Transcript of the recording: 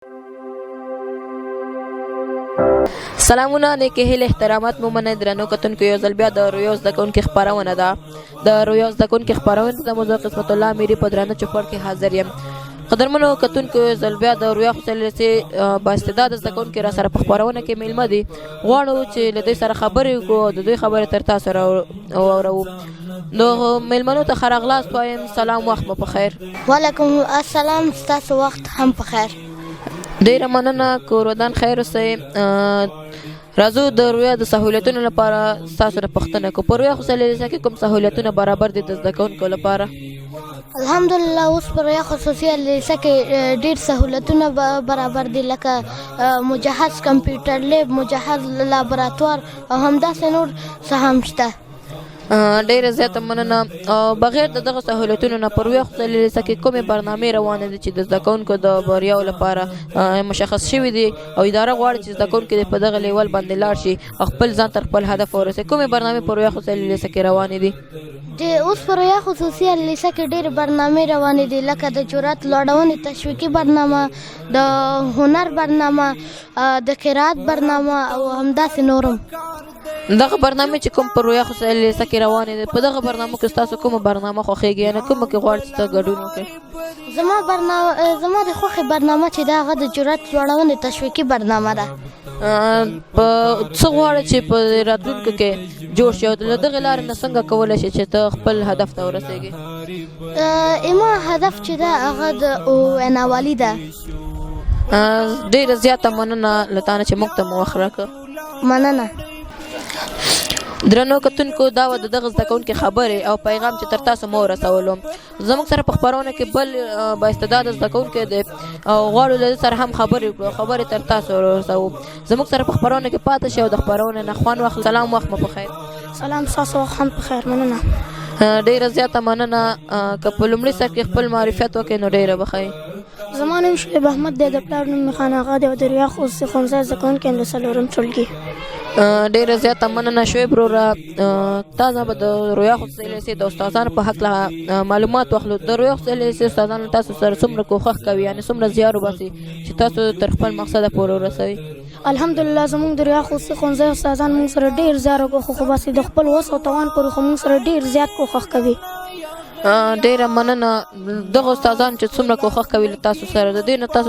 سلامونه، نیکې هیلې، احترامات مو منئ. درنو کتونکو، یو ځل بیا د رویو زده کوونکي خپرونه ده. د رویو زده کوونکي خپرونې د موضوع قسمت الله امیري په درانه چوپړ کې حاضر یم. قدرمنو کتونکو، یو ځل بیا د رویا خصوصي لیسې با استعداده زده کوونکي را سره په خپرونه کې میلمه دي. غواړو چې له دوی سره خبرې وکړو او د دوی خبرې تر تاسو واوروو. نو میلمنو ته ښه راغلاست وایم. سلام، وخت مو په خیر. وعلیکم السلام، ستاسو وخت هم په خیر. ډیره مننه، کور ودان، خیر اوسئ. راځو د رویا د سهولتونو لپاره ستاسو نه پوښتنه کوو. په رویا خصوصي لیسه کې کوم سهولتونه برابر دي د زده کوونکو لپاره؟ الحمدلله، اوس په رویا خصوصي لیسه کې ډیر سهولتونه برابر دي، لکه مجهز کمپیوټر لیب، مجهز لابراتوار او همداسې نور څه هم شته. ډیره زیاته مننه. بغیر د دغه سهولتونو نه په رویا خصوصي لیسه کې کومې برنامې روانې دي چې د زده کوونکو د بریاو لپاره مشخص شوي دي او اداره غواړي چې زده کوونکي دې په دغه لیول باندې لاړ شي او خپل ځان تر خپل هدف ورسوي؟ کومې برنامې په رویا خصوصي لیسه کې روانې دي؟ د اوس په رویا خصوصي لیسه کې ډېرې برنامې روانې دي، لکه د جرأت لوړونې تشویقي برنامه، د هنر برنامه، د قرائت برنامه او همداسې نورم. دغه برنامې چې کوم په رویا خصوصي لیسه کې روانې دي، په دغه برنامو کې ستاسو کومه برنامه خوښېږي، یعنې کومه کې غواړئ چې ته ګډون وکړئ؟ زما برنامه، زما د خوښې برنامه چې ده، هغه د جرأت لوړونې تشویقي برنامه ده. په څه غواړې چې په راتلونکي کې جوړ شي او له دغې لارې نه څنګه کولی شي چې ته خپل هدف ته ورسېږې؟ زما هدف چې ده، هغه د ویناوالي ده. ډېره زیاته مننه له تا نه چې موږ ته مو وخت راکړ. مننه. درنو کتونکو، دا وه د دغه زده کوونکي خبرې او پیغام چې تر تاسو مو ورسولو. زموږ سره په خپرونه کې بل با استعداده زده کوونکی دی او غواړو له ده سره هم خبرې وکړو، خبرې تر تاسو ورسوو. زموږ سره په خپرونه کې پاتې شئ او د خپرونې نه خوند واخلئ. سلام، وخت مو په خیر. سلام، ستاسو وخت هم په خیر، مننه. ډېره زیاته مننه. که په لومړي سر کې خپل معرفت وکړئ نو ډېره به ښه وي. زما نوم شعیب احمد دی، د پلار نوم مې خان اغا دی او د رویا خصوصي ښوونځی زده کوونکی یم، د څلورم ټولګي. ډېره زیاته مننه شعیب وروره. تا نه به د رویا خصوصي لیسې د استادانو په هکله معلومات واخلو. د رویا خصوصي لیسې استادان تاسو سره څومره کوښښ کوي، یعنې څومره زیار وباسي چې تاسو تر خپل مقصده پورې ورسوي؟ الحمدلله، زموږ د رویا خصوصي ښوونځی استادان موږ سره ډېر زیار او کوښښ وباسي. د خپل وس او توان پورې خو موږ سره ډېر زیات کوښښ کوي. ډېره مننه. دغه استادان چې څومره کوښښ کوي له تاسو سره، د دې نه تاسو